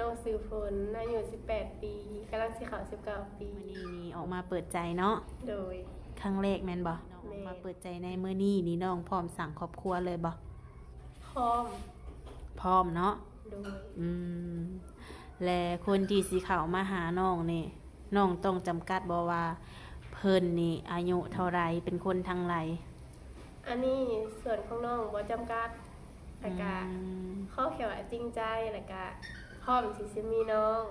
ນ້ອງຊື່ຝົນ ອາຍຸສິບແປດປີ ກຳລັງຊິເຂົ້າສິບເກົ້າປີ. ມື້ນີ້ນີ້ອອກມາເປີດໃຈເນາະ? ໂດຍ. ຄັ້ງແລກແມ່ນບໍ່? ນ້ອງອອກມາເປີດໃຈໃນມື້ນີ້ນີ້ ນ້ອງພ້ອມສ້າງຄອບຄົວເລີຍບໍ່? ພ້ອມ. ພ້ອມເນາະ? ໂດຍ. ອືມ ແລະ ຄົນທີ່ຊິເຂົ້າມາຫານ້ອງນີ້ ນ້ອງຕ້ອງຈຳກັດບໍ່ວ່າເພິ່ນນີ້ອາຍຸເທົ່າໃດ ເປັນຄົນທາງໃດ? ອັນນີ້ສ່ວນຂອງນ້ອງບໍ່ຈຳກັດ ແລ້ວກະ ອືມ ຂໍແຄ່ວ່າຈິງໃຈ ແລ້ວກະພ້ອມທີ່ຊິມີນ້ອງ.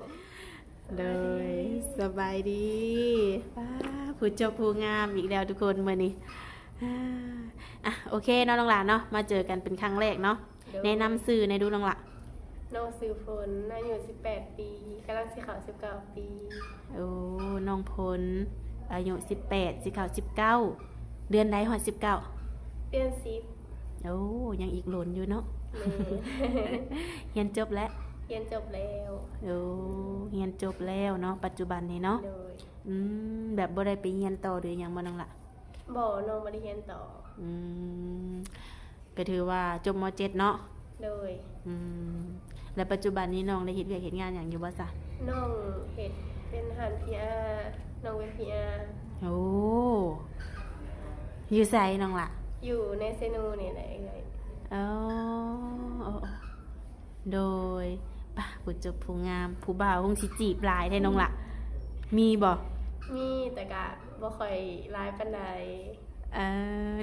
ໂດຍ. ສະບາຍດີ. ປ້າ ຜູ້ຈົບຜູ້ງາມອີກແລ້ວທຸກຄົນມື້ນີ້. ອ່າ ອ່ະ ໂອເຄເນາະນ້ອງຫຼ້າເນາະ ມາເຈີກັນເປັນຄັ້ງແລກເນາະ. ໂດຍ. ແນະນຳຊື່ແດ່ດູນ້ອງຫຼ້າ. ນ້ອງຊື່ຝົນ ອາຍຸສິບແປດປີ ກຳລັງຊິເຂົ້າສິບເກົ້າປີ. ໂອ້ ນ້ອງຝົນ ອາຍຸສິບແປດ ຊິເຂົ້າສິບເກົ້າ. ເດືອນໃດຮອດສິບເກົ້າ? ເດືອນສິບ. ໂອ້ ຍັງອີກດົນຢູ່ເນາະ. ແມ່ນ. ຮຽນຈົບແລ້ວ? ຮຽນຈົບແລ້ວ. ໂອ້ ຮຽນຈົບແລ້ວເນາະ ປັດຈຸບັນນີ້ເນາະ. ໂດຍ. ອືມ ແບບບໍ່ໄດ້ໄປຮຽນຕໍ່ຫຼືຫຍັງບໍ່ນ້ອງຫຼ້າ? ບໍ່ ນ້ອງບໍ່ໄດ້ຮຽນຕໍ່. ອືມ ກໍຖືວ່າຈົບ ມ.ເຈັດ ເນາະ? ໂດຍ. ອືມ ແລ້ວປັດຈຸບັນນີ້ນ້ອງໄດ້ເຮັດວຽກເຮັດງານຫຍັງຢູ່ບໍ່ຊະ? ນ້ອງເຮັດເປັນຮ້ານ PR ນ້ອງເປັນ PR. ໂອ້ ຢູ່ໃສນ້ອງຫຼ້າ? ຢູ່ໃນເຊໂນນີ້ແຫຼະເອື້ອຍ. ອໍ ໂອ້ ໂດຍ. ປ້າ ຜູ້ຈົບຜູ້ງາມ ຜູ້ບ່າວຄົງຊິຈີບຫຼາຍແທ້ນ້ອງຫຼ້າ. ມີບໍ່? ມີ ແຕ່ກະບໍ່ຄ່ອຍຫຼາຍປານໃດ. ເອີ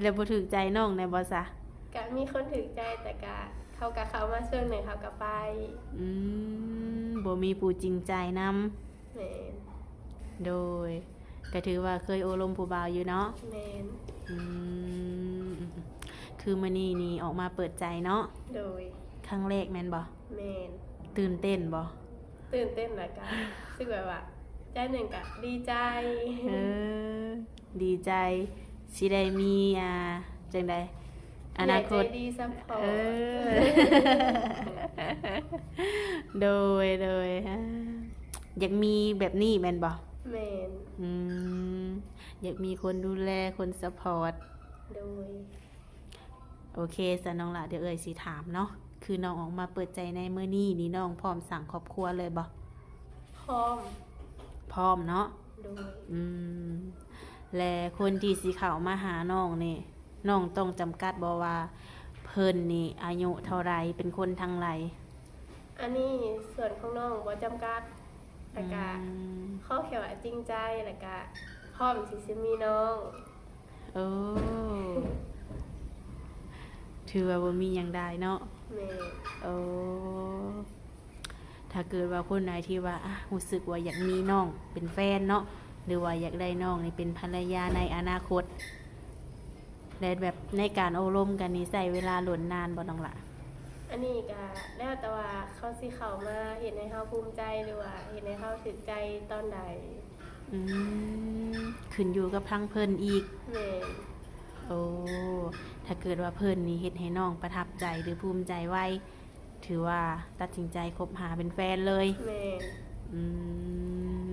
ແລ້ວບໍ່ຖືກໃຈນ້ອງແດ່ບໍ່ຊະ? ກະມີຄົນຖືກໃຈ ແຕ່ກະເຂົາກະເຂົ້າມາຊ່ວງໜຶ່ງເຂົາກະໄປ. ອືມ ບໍ່ມີຜູ້ຈິງໃຈນຳ. ແມ່ນ. ໂດຍ. ກໍຖືວ່າເຄີຍໂອ້ລົມຜູ້ບ່າວຢູ່ເນາະ? ແມ່ນ. ອືມ ຄືມື້ນີ້ນີ້ອອກມາເປີດໃຈເນາະ? ໂດຍ. ຄັ້ງແລກແມ່ນບໍ່? ແມ່ນ. ຕື່ນເຕັ້ນບໍ່? ຕື່ນເຕັ້ນ ແລ້ວກະ ຮູ້ສຶກແບບວ່າ ໃຈໜຶ່ງກະດີໃຈ. ເອີ ດີໃຈ ຊິໄດ້ມີ ອ່າ ຈັ່ງໃດ ອະນາຄົດ ຜູ້ໃຫຍ່ໃຈດີຊັບພອດ. ເອີ ໂດຍ ໂດຍ. ອ່າ ຢາກມີແບບນີ້ແມ່ນບໍ່? ແມ່ນ. ອືມ ຢາກມີຄົນດູແລ ຄົນຊັບພອດ. ໂດຍ. ໂອເຄ ສະນ້ອງຫຼ້າ ດຽວເອື້ອຍຊິຖາມເນາະ. ຄືນ້ອງອອກມາເປີດໃຈໃນມື້ນີ້ນີ້ ນ້ອງພ້ອມສ້າງຄອບຄົວເລີຍບໍ່? ພ້ອມ. ພ້ອມເນາະ? ໂດຍ. ອືມ ແລະ ຄົນທີ່ຊິເຂົ້າມາຫານ້ອງນີ້ ນ້ອງຕ້ອງຈຳກັດບໍ່ວ່າເພິ່ນນີ້ອາຍຸເທົ່າໃດ ເປັນຄົນທາງໃດ? ອັນນີ້ສ່ວນຂອງນ້ອງບໍ່ຈຳກັດ ແລ້ວກະ ອືມ ຂໍແຄ່ວ່າຈິງໃຈ ແລ້ວກະພ້ອມທີ່ຊິມີນ້ອງ. ໂອ້ ຖືວ່າບໍ່ມີຫຍັງຫຼາຍເນາະ. ແມ່ນ. ໂອ້ ຖ້າເກີດວ່າຄົນໃດທີ່ວ່າ ອາ ຮູ້ສຶກວ່າຢາກມີນ້ອງເປັນແຟນເນາະ ຫຼືວ່າຢາກໄດ້ນ້ອງນີ້ເປັນພັນລະຍາໃນອະນາຄົດ ແລະ ແບບໃນການໂອ້ລົມກັນນີ້ ໃຊ້ເວລາດົນນານບໍ່ນ້ອງຫຼ້າ? ອັນນີ້ກະແລ້ວແຕ່ວ່າເຂົາຊິເຂົ້າມາເຮັດໃຫ້ເຮົາພູມໃຈ ຫຼືວ່າເຮັດໃຫ້ເຮົາຖືກໃຈຕອນໃດ. ອືມ ຂຶ້ນຢູ່ກັບທາງເພິ່ນອີກ. ແມ່ນ. ໂອ້ ຖ້າເກີດວ່າເພິ່ນນີ້ເຮັດໃຫ້ນ້ອງປະທັບໃຈ ຫຼື ພູມໃຈໄວ ຖືວ່າຕັດສິນໃຈຄົບຫາເປັນແຟນເລີຍ. ແມ່ນ. ອືມ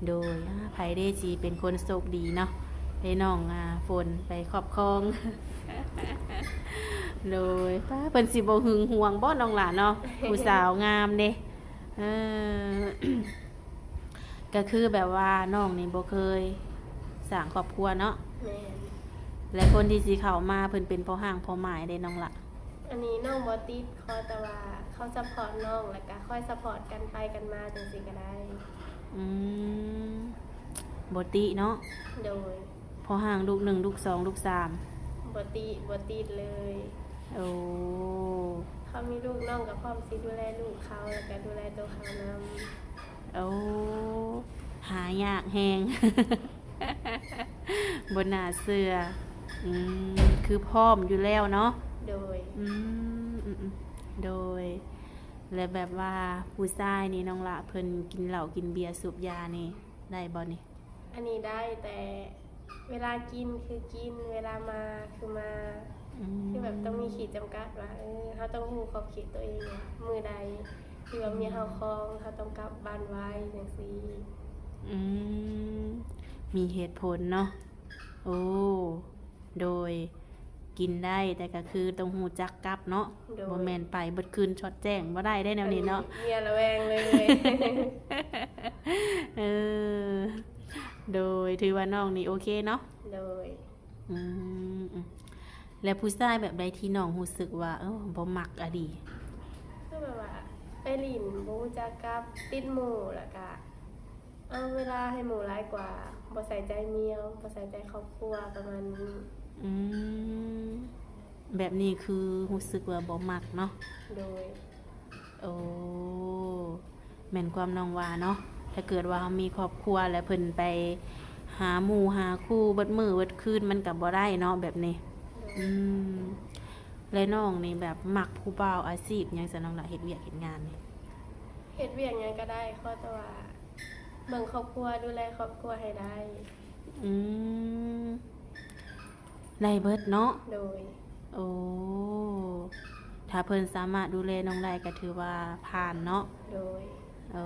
ໂດຍ. ອາ ໃຜເດ້ຊິເປັນຄົນໂຊກດີເນາະ ໄດ້ນ້ອງ ອາ ຝົນໄປຄອບຄອງ. ໂດຍ. ປ້າ ເພິ່ນຊິບໍ່ຫຶງຫວງບໍ່ນ້ອງຫຼ້າເນາະ ຜູ້ສາວງາມເດ້. ເອີ ກໍຄືແບບວ່ານ້ອງນີ້ບໍ່ເຄີຍສ້າງຄອບຄົວເນາະ. ແມ່ນ. ແລະ ຄົນທີ່ຊິເຂົ້າມາເພິ່ນເປັນພໍ່ຮ້າງພໍ່ໝ້າຍເດ້ນ້ອງຫຼ້າ? ອັນນີ້ນ້ອງບໍ່ຕິດ ຂໍແຕ່ວ່າເຂົາຊັບພອດນ້ອງ ແລ້ວກະຄອຍຊັບພອດກັນໄປກັນມາຈັ່ງຊີ້ກະໄດ້. ອືມ ບໍ່ຕິເນາະ. ໂດຍ. ພໍ່ຮ້າງລູກໜຶ່ງ ລູກສອງ ລູກສາມ ບໍ່ຕິ ບໍ່ຕິດເລີຍ. ໂອ້ ເຂົາມີລູກ ນ້ອງກະພ້ອມຊິດູແລລູກເຂົາ ແລ້ວກະດູແລໂຕເຂົານຳ. ໂອ້ ຫາຍາກແຮງ ບໍ່ໜ້າເຊື່ອ. ອືມ ຄືພ້ອມຢູ່ແລ້ວເນາະ. ໂດຍ. ອືມ ອືມ ອືມ ໂດຍ. ແລະ ແບບວ່າຜູ້ຊາຍນີ້ນ້ອງຫຼ້າ ເພິ່ນກິນເຫຼົ້າກິນເບຍສູບຢານີ້ໄດ້ບໍ່ນີ້? ອັນນີ້ໄດ້ ແຕ່ເວລາກິນຄືກິນ ເວລາມາຄືມາ. ອືມ ຄືແບບຕ້ອງມີຂີດຈຳກັດວ່າ ເອີ ເຮົາຕ້ອງຮູ້ຂອບເຂດໂຕເອງວ່າ ມື້ໃດທີ່ວ່າເມຍເຮົາຄອງ ເຮົາຕ້ອງກັບບ້ານໄວ ຈັ່ງຊີ້. ອືມ ມີເຫດຜົນເນາະ. ໂອ້ ໂດຍ. ແ ກິນໄດ້ ແຕ່ກໍຄືຕ້ອງຮູ້ຈັກກັບເນາະ. ໂດຍ. ບໍ່ແມ່ນໄປເບິດຄືນຊອດແຈ້ງ ບໍ່ໄດ້ເດ້ແນວນີ້ເນາະ. ອັນນີ້ເມຍລະແວງເລີຍ. ເອີ ໂດຍ ຖືວ່ານ້ອງນີ້ໂອເຄເນາະ. ໂດຍ. ອືມ ແລ້ວຜູ້ຊາຍແບບໃດທີ່ນ້ອງຮູ້ສຶກວ່າ ເອີ ບໍ່ມັກອະດີ? ຄືແບບວ່າໄປຫຼິ້ນບໍ່ຮູ້ຈັກກັບ ຕິດໝູ່ ແລ້ວກະເອົາເວລາໃຫ້ໝູ່ຫຼາຍກວ່າ ບໍ່ໃສ່ໃຈເມຍ ບໍ່ໃສ່ໃຈຄອບຄົວ ປະມານນີ້. ອືມ ແບບນີ້ຄືຮູ້ສຶກວ່າບໍ່ມັກເນາະ. ໂດຍ. ໂອ້ ແມ່ນຄວາມນ້ອງວ່າເນາະ. ຖ້າເກີດວ່າເຮົາມີຄອບຄົວ ແລ້ວເພິ່ນໄປຫາໝູ່ຫາຄູ່ເບິດມື້ເບິດຄືນ ມັນກໍບໍ່ໄດ້ເນາະແບບນີ້. ໂດຍ. ອືມ ແລະນ້ອງນີ້ແບບມັກຜູ້ບ່າວອາຊີບຫຍັງຊະນ້ອງລະ ເຮັດວຽກເຮັດງານນີ້? ເຮັດວຽກຫຍັງກໍໄດ້ ຂໍແຕ່ວ່າເບິ່ງຄອບຄົວ ດູແລຄອບຄົວໃຫ້ໄດ້. ອືມ ໄດ້ເບິດເນາະ. ໂດຍ. ໂອ້ ຖ້າເພິ່ນສາມາດດູແລນ້ອງໄດ້ກໍຖືວ່າຜ່ານເນາະ. ໂດຍ. ໂອ້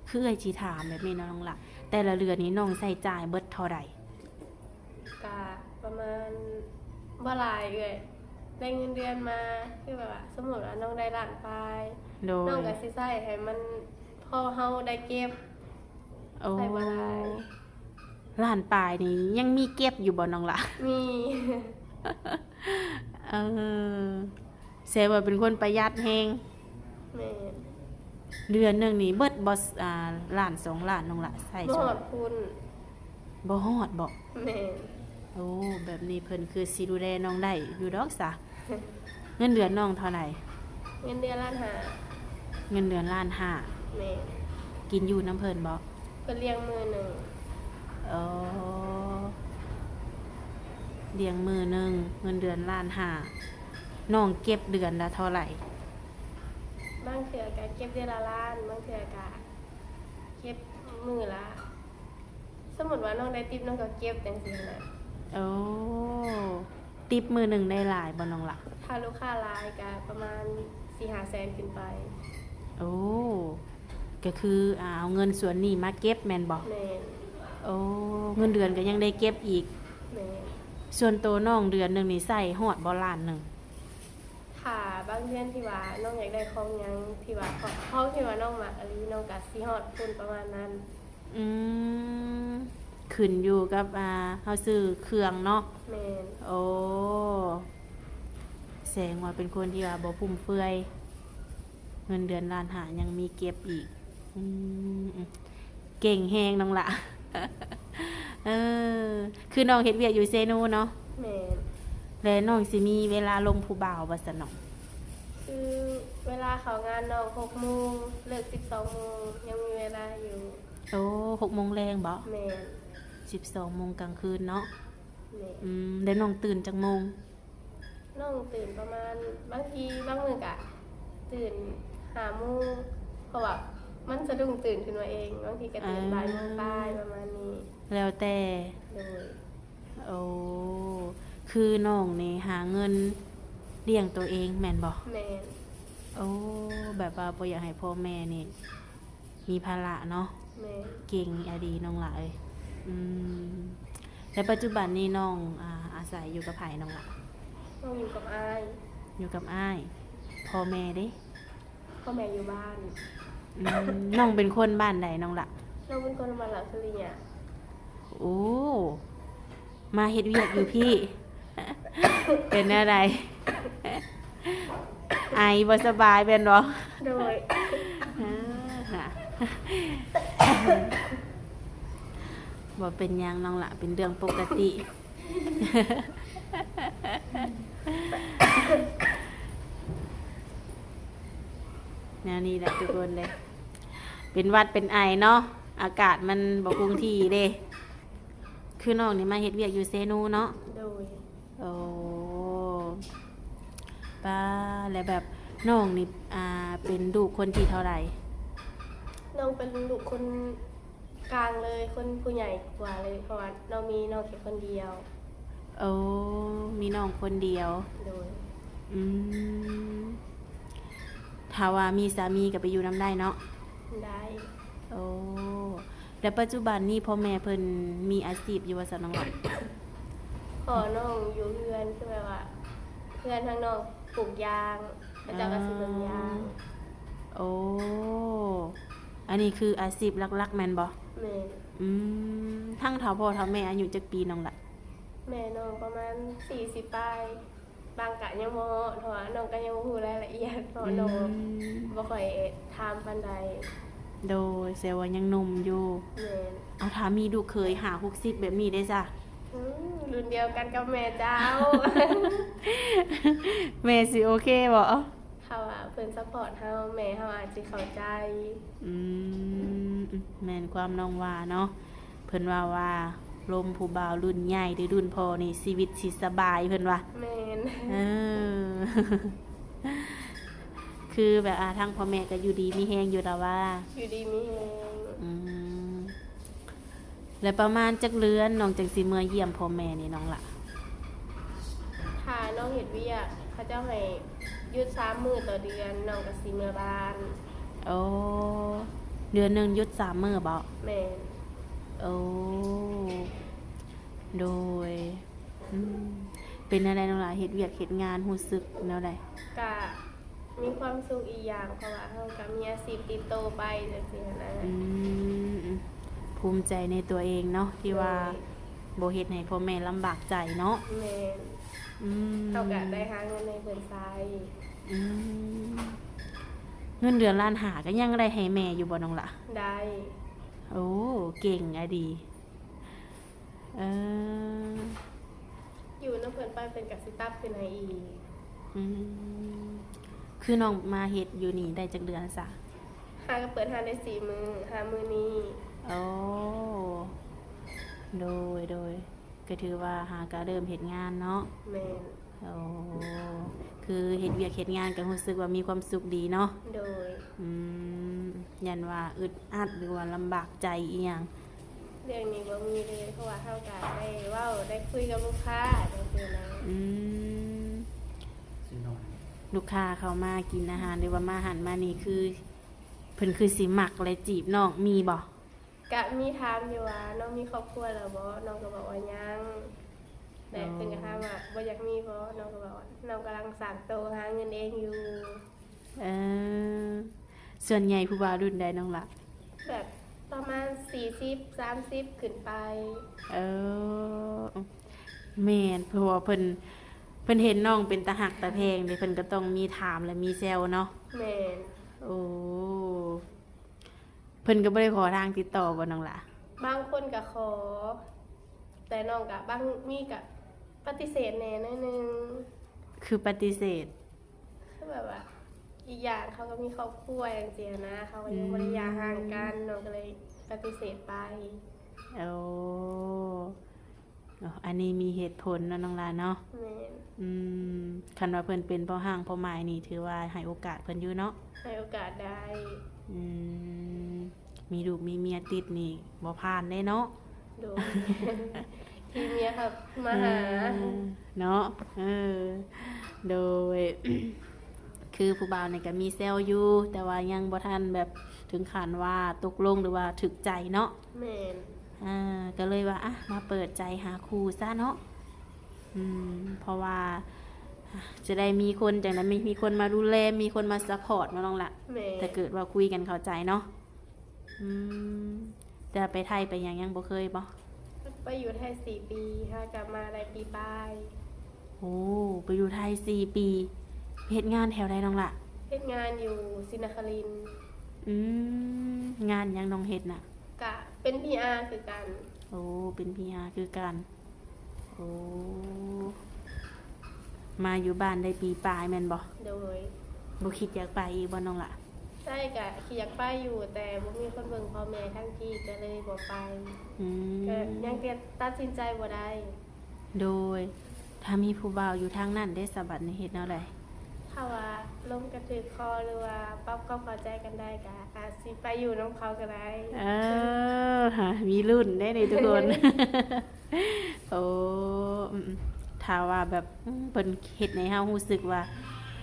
ຄືເອື້ອຍຊິຖາມແບບນີ້ເນາະນ້ອງລະ ແຕ່ລະເດືອນນີ້ນ້ອງໃຊ້ຈ່າຍເບິດເທົ່າໃດ? ກະປະມານ ບໍ່ຫຼາຍເອື້ອຍ ໄດ້ເງິນເດືອນມາ ຄືແບບວ່າ ສົມມຸດວ່ານ້ອງໄດ້ລ້ານປາຍ ໂດຍ ນ້ອງກໍຊິໃຊ້ໃຫ້ມັນພໍເຮົາໄດ້ເກັບ. ໂອ້ ໃຊ້ບໍ່ຫຼາຍ. ລ້ານປາຍນີ້ຍັງມີເກັບຢູ່ບໍ່ນ້ອງລະ? ມີ. ເອີ ແສດງວ່າເປັນຄົນປະຢັດແຮງ. ແມ່ນ. ເດືອນໜຶ່ງນີ້ເບິດບໍ່ ອ່າ ລ້ານສອງລ້ານນ້ອງລະ ໃຊ້ ບໍ່ຮອດພຸ້ນ. ບໍ່ຮອດບໍ່? ແມ່ນ. ໂອ້ ແບບນີ້ເພິ່ນຄືຊິດູແລນ້ອງໄດ້ຢູ່ດອກສະ. ເງິນເດືອນນ້ອງເທົ່າໃດ? ເງິນເດືອນລ້ານຫ້າ. ເງິນເດືອນລ້ານຫ້າ. ແມ່ນ. ກິນຢູ່ນຳເພິ່ນບໍ່? ເພິ່ນລ້ຽງມື້ໜຶ່ງ. ອໍ ລ້ຽງມື້ໜຶ່ງ ເງິນເດືອນລ້ານຫ້າ. ນ້ອງເກັບເດືອນລະເທົ່າໃດ? ບາງເທື່ອກະເກັບເດືອນລະລ້ານ ບາງເທື່ອກະເກັບມື້ລະ ສົມມຸດວ່ານ້ອງໄດ້ຕິບ ນ້ອງກໍເກັບຈັ່ງຊີ້ນະ. ໂອ້ ຕິບມື້ໜຶ່ງໄດ້ຫຼາຍບໍ່ນ້ອງລະ? ຖ້າລູກຄ້າຫຼາຍກະປະມານສີ່ຫ້າແສນຂຶ້ນໄປ. ໂອ້ ກໍຄື ອ່າ ເອົາເງິນສ່ວນນີ້ມາເກັບແມ່ນບໍ່? ແມ່ນ. ໂອ້ ເງິນເດືອນກໍຍັງໄດ້ເກັບອີກ. ແມ່ນ. ສ່ວນໂຕນ້ອງເດືອນໜຶ່ງນີ້ໃຊ້ຮອດບໍ່ລ້ານໜຶ່ງ? ຖ້າບາງເດືອນທີ່ວ່ານ້ອງຢາກໄດ້ຂອງຫຍັງທີ່ວ່າ ຂອງ ຂອງທີ່ວ່ານ້ອງມັກອີ່ຫຼີ ນ້ອງກໍຊິຮອດພຸ້ນປະມານນັ້ນ. ອືມ ຂຶ້ນຢູ່ກັບ ອ່າ ເຮົາຊື້ເຄື່ອງເນາະ. ແມ່ນ. ໂອ້ ແສດງວ່າເປັນຄົນທີ່ວ່າບໍ່ຟຸມເຟືອຍ ເງິນເດືອນລ້ານຫ້າຍັງມີເກັບອີກ. ອືມ ເກັ່ງແຮງນ້ອງລະ. ເອີ ຄືນ້ອງເຮັດວຽກຢູ່ເຊໂນເນາະ? ແມ່ນ. ແລະນ້ອງຊິມີເວລາລົມຜູ້ບ່າວບໍ່ຊັ້ນນ້ອງ? ຄືເວລາເຂົ້າງານນ້ອງຫົກໂມງ ເລີກສິບສອງໂມງ ຍັງມີເວລາຢູ່. ໂອ້ ຫົກໂມງແລງບໍ່? ແມ່ນ. ສິບສອງໂມງກາງຄືນເນາະ? ແມ່ນ. ອືມ ແລ້ວນ້ອງຕື່ນຈັກໂມງ? ນ້ອງຕື່ນປະມານ ບາງທີບາງມື້ກະຕື່ນຫ້າໂມງ ເພາະວ່າມັນສະດຸ້ງຕື່ນຂຶ້ນມາເອງ ບາງທີກະຕື່ນ ອ່າ ບ່າຍໂມງປາຍປະມານນີ້. ແລ້ວແຕ່. ໂດຍ. ໂອ້ ຄືນ້ອງນີ້ຫາເງິນລ້ຽງໂຕເອງແມ່ນບໍ່? ແມ່ນ. ໂອ້ ແບບວ່າບໍ່ຢາກໃຫ້ພໍ່ແມ່ນີ້ມີພາລະເນາະ. ແມ່ນ. ເກັ່ງອີ່ຫຼີນ້ອງຫຼາຍ. ອືມ ແລະປັດຈຸບັນນີ້ນ້ອງ ອ່າ ອາໄສຢູ່ກັບໃຜນ້ອງລະ? ນ້ອງຢູ່ກັບອ້າຍ. ຢູ່ກັບອ້າຍ. ພໍ່ແມ່ເດ? ພໍ່ແມ່ຢູ່ບ້ານ. ອືມ ນ້ອງເປັນຄົນບ້ານໃດນ້ອງລະ? ນ້ອງເປັນຄົນບ້ານລາວສຸລິຍະ. ໂອ້ ມາເຮັດວຽກຢູ່ພີ້ ເປັນແນວໃດ? ໄອບໍ່ສະບາຍແມ່ນບໍ່? ໂດຍ. ອ່າ ບໍ່ເປັນຫຍັງນ້ອງລະ ເປັນເລື່ອງປົກກະຕິ. ແນວນີ້ແຫຼະທຸກຄົນເດ້ ເປັນຫວັດເປັນໄອເນາະ ອາກາດມັນບໍ່ຄົງທີ່ເດ້. ຄືນ້ອງນີ້ມາເຮັດວຽກຢູ່ເຊໂນເນາະ? ໂດຍ. ໂອ້ ປາ ແລ້ວແບບນ້ອງນີ້ ອ່າ ເປັນລູກຄົນທີເທົ່າໃດ? ນ້ອງເປັນລູກຄົນ ກາງເລີຍ ຄົນຜູ້ໃຫຍ່ກວ່າເລີຍ ເພາະວ່ານ້ອງມີນ້ອງແຄ່ຄົນດຽວ. ໂອ້ ມີນ້ອງຄົນດຽວ. ໂດຍ. ອືມ ຖ້າວ່າມີສາມີກໍໄປຢູ່ນຳໄດ້ເນາະ? ໄດ້. ໂອ້ ແລ້ວປັດຈຸບັນນີ້ພໍ່ແມ່ເພິ່ນມີອາຊີບຢູ່ບໍ່ຊະນ້ອງ? ພໍ່ນ້ອງຢູ່ເຮືອນ ຄືແບບວ່າເຮືອນທາງນ້ອງປູກຢາງ ເຂົາເຈົ້າກໍຊິເບິ່ງຢາງ. ໂອ້ ອັນນີ້ຄືອາຊີບຫຼັກໆແມ່ນບໍ່? ແມ່ນ. ອືມ ທັງເຖົ້າພໍ່ເຖົ້າແມ່ອາຍຸຈັກປີນ້ອງລະ? ແມ່ນ້ອງປະມານສີ່ສິບປາຍ ບາງກະຍັງບໍ່ຮອດ ເພາະວ່ານ້ອງກໍຍັງບໍ່ຮູ້ລາຍລະອຽດ ເພາະວ່ານ້ອງ ອືມ ບໍ່ຄ່ອຍຖາມປານໃດ. ໂດຍ ແສດງວ່າຍັງໜຸ່ມຢູ່. ແມ່ນ. ເອົາ ຖ້າມີລູກເຂີຍຫ້າຫົກສິບແບບນີ້ເດ້ຊະ? ອືມ ລຸ້ນດຽວກັນກັບແມ່ເຈົ້າ. ແມ່ຊິໂອເຄບໍ່? ຖ້າວ່າເພິ່ນຊັບພອດເຮົາ ແມ່ເຮົາອາດຊິເຂົ້າໃຈ. ອືມ ແມ່ນຄວາມນ້ອງວ່າເນາະ. ເພິ່ນເວົ້າວ່າ ລົມຜູ້ບ່າວລຸ້ນໃຫຍ່ ຫຼື ລຸ້ນພໍ່ນີ້ ຊີວິດຊິສະບາຍ ເພິ່ນວ່າ. ແມ່ນ. ເອີ ຄືແບບ ອ່າ ທາງພໍ່ແມ່ກໍຢູ່ດີມີແຮງຢູ່ລະວ່າ? ຢູ່ດີມີແຮງ. ອືມ ແລ້ວປະມານຈັກເດືອນນ້ອງຈັ່ງຊິເມືອຢ້ຽມພໍ່ແມ່ນີ້ນ້ອງລະ? ຖ້ານ້ອງເຮັດວຽກ ເຂົາເຈົ້າໃຫ້ຢຸດສາມມື້ຕໍ່ເດືອນ ນ້ອງກໍຊິເມືອບ້ານ. ໂອ້ ເດືອນໜຶ່ງຢຸດສາມມື້ບໍ? ແມ່ນ. ໂອ້ ໂດຍ. ອືມ ເປັນແນວໃດນ້ອງຫຼ້າ ເຮັດວຽກເຮັດງານຮູ້ສຶກແນວໃດ? ກະມີຄວາມສຸກອີກຢ່າງ ເພາະວ່າເຮົາກະມີອາຊີບຕິດໂຕໄປຈັ່ງຊີ້ຫັ້ນນະ. ອືມ ອືມ ພູມໃຈໃນຕົວເອງເນາະ ທີ່ວ່າ ໂດຍ ບໍ່ເຮັດໃຫ້ພໍ່ແມ່ລຳບາກໃຈເນາະ. ແມ່ນ. ອືມ ເຮົາກະໄດ້ຫາເງິນໃຫ້ເພິ່ນໃຊ້. ອືມ ເງິນເດືອນລ້ານຫ້າກໍຍັງໄດ້ໃຫ້ແມ່ຢູ່ບໍ່ນ້ອງຫຼ້າ? ໄດ້. ໂອ້ ເກັ່ງອະດີ. ເອີ ຢູ່ນຳເພິ່ນໄປ ເພິ່ນກໍຊິຕັບຂຶ້ນໃຫ້ອີກ. ອືມ ຄືນ້ອງມາເຮັດຢູ່ນີ້ໄດ້ຈັກເດືອນຊະ? ຫາກໍເປີດຮ້ານໄດ້ສີ່ມື້ ຫາມື້ນີ້. ໂອ້ ໂດຍ ໂດຍ ກໍຖືວ່າຫາກໍເລີ່ມເຮັດງານເນາະ. ແມ່ນ. ໂອ້ ຄືເຮັດວຽກເຮັດງານກໍຮູ້ສຶກວ່າມີຄວາມສຸກດີເນາະ. ໂດຍ. ອືມ ຢ້ານວ່າອຶດອັດ ຫຼືວ່າລຳບາກໃຈອີ່ຫຍັງ? ເລື່ອງນີ້ບໍ່ມີເລີຍ ເພາະວ່າເຮົາກໍໄດ້ເວົ້າໄດ້ຄຸຍກັບລູກຄ້າຈັ່ງຊີ້ນະ. ອືມ ລູກຄ້າເຂົ້າມາກິນອາຫານ ຫຼືວ່າມາຫັ້ນມານີ້ ຄືເພິ່ນຄືຊິມັກ ແລະ ຈີບນ້ອງ ມີບໍ່? ກະມີຖາມຢູ່ວ່າ ນ້ອງມີຄອບຄົວແລ້ວບໍ່? ນ້ອງກໍບອກວ່າຍັງ ແລະ ເພິ່ນກໍຖາມວ່າ ບໍ່ຢາກມີບໍ່? ນ້ອງກໍບອກວ່າ ນ້ອງກຳລັງສ້າງໂຕຫາເງິນເອງຢູ່. ເອີ ສ່ວນໃຫຍ່ຜູ້ບ່າວລຸ້ນໃດນ້ອງລະ? ແບບປະມານສີ່ສິບ ສາມສິບຂຶ້ນໄປ. ເອີ ແມ່ນ ເພາະວ່າເພິ່ນ ເພິ່ນເຫັນນ້ອງເປັນຕາຮັກຕາແພງເດ້ ເພິ່ນກໍຕ້ອງມີຖາມ ແລະ ມີແຊວເນາະ. ແມ່ນ. ໂອ້ ເພິ່ນກໍບໍ່ໄດ້ຂໍທາງຕິດຕໍ່ບໍ່ນ້ອງຫຼ້າ? ບາງຄົນກໍຂໍ ແຕ່ນ້ອງກໍບາງ ມີກໍປະຕິເສດແດ່ໜ້ອຍໜຶ່ງ. ຄືປະຕິເສດ? ຄືແບບວ່າ ອີກຢ່າງເຂົາກໍມີຄອບຄົວຈັ່ງຊີ້ນະ ເຂົາກໍຍັງບໍ່ໄດ້ຢ່າຮ້າງກັນ ອືມ ນ້ອງກໍເລີຍປະຕິເສດໄປ. ໂອ້ ເນາະ ອັນນີ້ມີເຫດຜົນເນາະນ້ອງຫຼ້າເນາະ. ແມ່ນ. ອືມ ຄັນວ່າເພິ່ນເປັນພໍ່ຮ້າງພໍ່ໝ້າຍນີ້ ຖືວ່າໃຫ້ໂອກາດເພິ່ນຢູ່ເນາະ. ໃຫ້ໂອກາດໄດ້. ອືມ ມີລູກມີເມຍຕິດນີ້ບໍ່ຜ່ານເດ້ເນາະ. ໂດຍ ທີ່ເມຍເຂົາມາຫາ. ເອີ ເນາະ. ເອີ ໂດຍ ຄືຜູ້ບ່າວນີ້ກໍມີແຊວຢູ່ ແຕ່ວ່າຍັງບໍ່ທັນແບບເຖິງຂັ້ນວ່າຕົກລົງ ຫຼືວ່າຖືກໃຈເນາະ. ແມ່ນ. ອ່າ ກໍເລີຍວ່າ ອ່ະ ມາເປີດໃຈຫາຄູ່ຊະເນາະ. ອືມ ເພາະວ່າ ອ່າ ຈະໄດ້ມີຄົນ ຈັ່ງໃດ ມີ ມີຄົນມາດູແລ ມີຄົນມາຊັບພອດເນາະນ້ອງລະ. ແມ່ນ. ຖ້າເກີດວ່າຄຸຍກັນເຂົ້າໃຈເນາະ. ອືມ ແຕ່ໄປໄທໄປຫຍັງ ຍັງບໍ່ເຄີຍບໍ່? ໄປຢູ່ໄທສີ່ປີ ຫາກັບມາໄດ້ປີປາຍ. ໂອ້ ໄປຢູ່ໄທສີ່ປີ ເຮັດງານແຖວໃດນ້ອງລະ? ເຮັດງານຢູ່ສີນະຄະລິນ. ອືມ ງານຫຍັງນ້ອງເຮັດນະ? ກະເປັນພີອາຄືກັນ. ໂອ້ ເປັນພີອາຄືກັນ. ໂອ້ ມາຢູ່ບ້ານໄດ້ປີປາຍແມ່ນບໍ່? ໂດຍ. ບໍ່ຄິດຢາກໄປອີກບໍ່ນ້ອງລະ? ໃຊ່ ກະຄິດຢາກໄປຢູ່ ແຕ່ບໍ່ມີຄົນເບິ່ງພໍ່ແມ່ທາງພີ້ ກໍເລີຍບໍ່ໄປ. ອືມ ກໍຍັງຕັດສິນໃຈບໍ່ໄດ້. ໂດຍ. ຖ້າມີຜູ້ບ່າວຢູ່ທາງນັ້ນເດ້ສະ ບັດນີ້ເຮັດແນວໃດ? ຖ້າວ່າລົມກັນຖືກຄໍ ຫຼືວ່າປັບຄວາມເຂົ້າໃຈກັນໄດ້ ກະອາດຊິໄປຢູ່ນຳເຂົາກໍໄດ້. ເອີ ຫາ ມີລຸ້ນເດ້ນີ້ທຸກຄົນ. ໂອ້ ອືມ ຖ້າວ່າແບບ ອືມ ເພິ່ນເຮັດໃຫ້ເຮົາຮູ້ສຶກວ່າ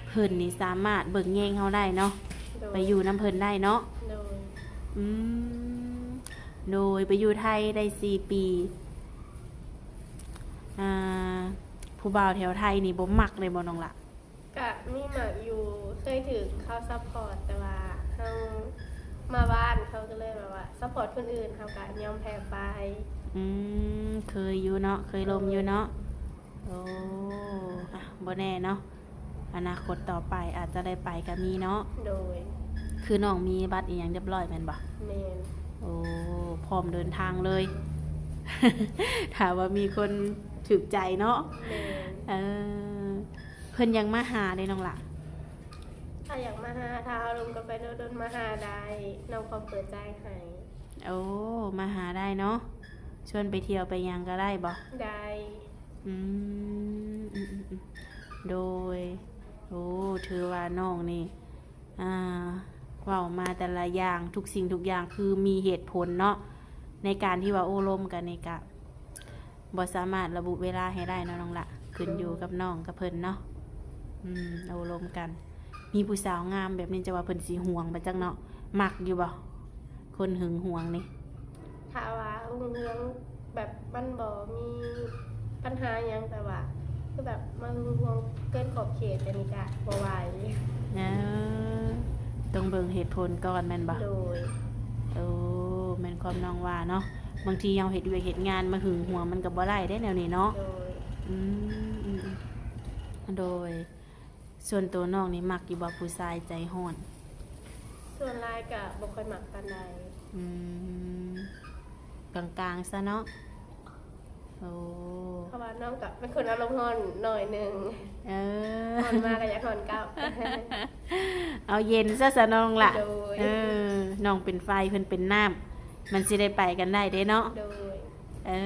ເພິ່ນນີ້ສາມາດເບິ່ງແຍງເຮົາໄດ້ເນາະ. ໂດຍ. ໄປຢູ່ນຳເພິ່ນໄດ້ເນາະ. ໂດຍ. ອືມ ໂດຍ ໄປຢູ່ໄທໄດ້ສີ່ປີ. ອ່າ ຜູ້ບ່າວແຖວໄທນີ້ບໍ່ມັກເລີຍບໍ່ນ້ອງລະ? ກະມີມັກຢູ່ ເຄີຍຖືກເຂົາຊັບພອດ ແຕ່ວ່າເຮົາມາບ້ານ ເຂົາກໍເລີຍແບບວ່າຊັບພອດຄົນອື່ນ ເຮົາກະຍອມແພ້ໄປ. ອືມ ເຄີຍຢູ່ເນາະ ເຄີຍລົມຢູ່ເນາະ. ໂອ້ ອ່ະ ບໍ່ແນ່ເນາະ ອະນາຄົດຕໍ່ໄປອາດຈະໄດ້ໄປກໍມີເນາະ. ໂດຍ ຄືນ້ອງມີບັດອີ່ຫຍັງຮຽບຮ້ອຍແມ່ນບໍ່? ແມ່ນ. ໂອ້ ພ້ອມເດີນທາງເລີຍ ຖ້າວ່າມີຄົນຖືກໃຈເນາະ. ແມ່ນ. ເອີ ເພິ່ນຢາກມາຫາເດ້ນ້ອງລະ? ຖ້າຢາກມາຫາ ຖ້າເຮົາລົມກັນໄປດົນໆ ມາຫາໄດ້ ນ້ອງພ້ອມເປີດໃຈໃຫ້. ໂອ້ ມາຫາໄດ້ເນາະ ຊວນໄປທ່ຽວໄປຫຍັງກໍໄດ້ບໍ່? ໄດ້. ອືມ ອືມໆໆ ໂດຍ. ໂອ້ ຖືວ່ານ້ອງນີ້ ອ່າ ເວົ້າມາແຕ່ລະຢ່າງ ທຸກສິ່ງທຸກຢ່າງຄືມີເຫດຜົນເນາະ ໃນການທີ່ວ່າໂອ້ລົມກັນນີ້ກະ ບໍ່ສາມາດລະບຸເວລາໃຫ້ໄດ້ເນາະນ້ອງລະ ຂຶ້ນຢູ່ກັບນ້ອງກັບເພິ່ນເນາະ. ອືມ ໂອ້ລົມກັນ ມີຜູ້ສາວງາມແບບນີ້ ຈະວ່າເພິ່ນຊິຫວງບໍ່ຈັກເນາະ. ມັກຢູ່ບໍ່ ຄົນຫຶງຫວງນີ້? ຖ້າວ່າຫຶງຫວງແບບມັນບໍ່ມີ ບັນຫາຫຍັງ ແຕ່ວ່າຄືແບບມາຫຶງຫວງເກີນຂອບເຂດ ອັນນີ້ກະບໍ່ໄຫວ. ເອີ ຕ້ອງເບິ່ງເຫດຜົນກ່ອນແມ່ນບໍ່? ໂດຍ. ໂອ້ ແມ່ນຄວາມນ້ອງວ່າເນາະ ບາງທີເຮົາເຮັດວຽກເຮັດງານມາຫຶງຫວງ ມັນກໍບໍ່ໄດ້ເດ້ແນວນີ້ເນາະ. ໂດຍ. ອືມ ອືມ ອືມ ໂດຍ. ສ່ວນໂຕນ້ອງນີ້ມັກຢູ່ບໍ່ຜູ້ຊາຍໃຈຮ້ອນ? ສ່ວນຫຼາຍກະບໍ່ຄ່ອຍມັກປານໃດ. ອືມ ກາງໆ ຊະເນາະ. ໂອ້ ເພາະວ່ານ້ອງກະເປັນຄົນອາລົມຮ້ອນໜ້ອຍໜຶ່ງ. ເອີ ຮ້ອນມາກະຢາກຮ້ອນກັບ. ເອົາເຢັນຊະ ຊະນ້ອງລະ. ໂດຍ. ເອີ ນ້ອງເປັນໄຟ ເພິ່ນເປັນນ້ຳ ມັນຊິໄດ້ໄປກັນໄດ້ເດ້ເນາະ. ໂດຍ. ເອີ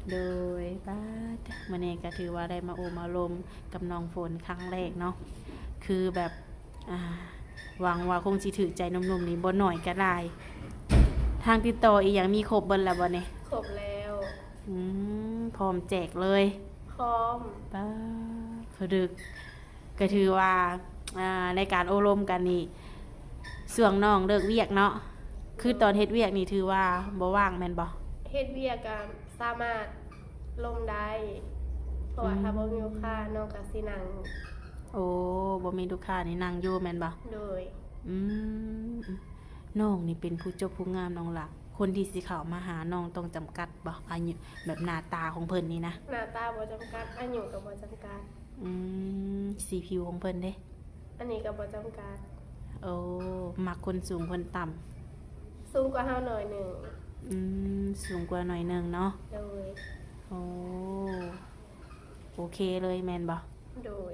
ໂດຍ. ປາດ ມື້ນີ້ກໍຖືວ່າໄດ້ມາໂອ້ມາລົມກັບນ້ອງຝົນຄັ້ງແລກເນາະ ຄືແບບ ອ່າ ຫວັງວ່າຄົງຊິຖືກໃຈໜຸ່ມໆ ນີ້ບໍ່ໜ້ອຍກໍຫຼາຍ. ທາງຕິດຕໍ່ອີ່ຫຍັງມີຄົບເບິດແລ້ວບໍ່ນີ້? ຄົບແລ້ວ. ອືມ ພ້ອມແຈກເລີຍ. ພ້ອມ. ປາດ ສະດຶກ ກໍຖືວ່າ ອ່າ ໃນການໂອ້ລົມກັນນີ້ ຊ່ວງນ້ອງເລີກວຽກເນາະ ຄືຕອນເຮັດວຽກນີ້ຖືວ່າບໍ່ວ່າງແມ່ນບໍ່? ເຮັດວຽກກໍສາມາດລົມໄດ້ ເພາະວ່າ ອືມ ຖ້າບໍ່ມີລູກຄ້າ ນ້ອງກໍຊິນັ່ງ. ໂອ້ ບໍ່ມີລູກຄ້ານີ້ນັ່ງຢູ່ແມ່ນບໍ່? ໂດຍ. ອືມ ນ້ອງນີ້ເປັນຜູ້ຈົບຜູ້ງາມນ້ອງລະ ຄົນທີ່ຊິເຂົ້າມາຫານ້ອງຕ້ອງຈຳກັດບໍ່ ອາຍຸ ແບບໜ້າຕາຂອງເພິ່ນນີ້ນະ? ໜ້າຕາບໍ່ຈຳກັດ ອາຍຸກໍບໍ່ຈຳກັດ. ອືມ ສີຜິວຂອງເພິ່ນເດ? ອັນນີ້ກໍບໍ່ຈຳກັດ. ໂອ້ ມັກຄົນສູງຄົນຕ່ຳ? ສູງກວ່າເຮົາໜ້ອຍໜຶ່ງ. ອືມ ສູງກວ່າໜ້ອຍໜຶ່ງເນາະ. ໂດຍ. ໂອ້ ໂອເຄເລີຍແມ່ນບໍ່? ໂດຍ.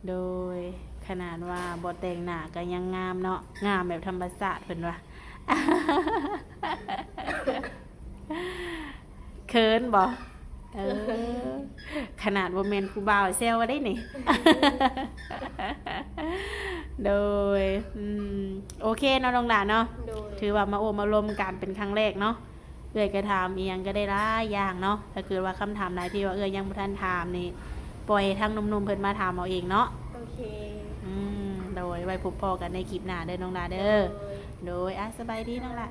ໂດຍ ຂະໜາດວ່າບໍ່ແຕ່ງໜ້າກໍຍັງງາມເນາະ ງາມແບບທຳມະຊາດເພິ່ນວ່າ. ເຂີນບໍ່? ເອີ ຂະໜາດບໍ່ແມ່ນຜູ້ບ່າວແຊວໄດ້ນີ້. ໂດຍ. ອືມ ໂອເຄເນາະນ້ອງຫຼ້າເນາະ. ໂດຍ. ຖືວ່າມາໂອ້ມາລົມກັນເປັນຄັ້ງແລກເນາະ. ເອື້ອຍກໍຖາມອີ່ຫຍັງກໍໄດ້ຫຼາຍຢ່າງເນາະ. ຖ້າເກີດວ່າຄຳຖາມໃດທີ່ວ່າເອື້ອຍຍັງບໍ່ທັນຖາມນີ້ ປ່ອຍໃຫ້ທາງໜຸ່ມໆເພິ່ນມາຖາມເອົາເອງເນາະ. ໂອເຄ. ອືມ ໂດຍ. ໄວ້ພົບພໍ້ກັນໃນຄລິບໜ້າເດີນ້ອງຫຼ້າເດີ. ໂດຍ. ໂດຍ. ອ່ະ ສະບາຍດີນ້ອງຫຼ້າ.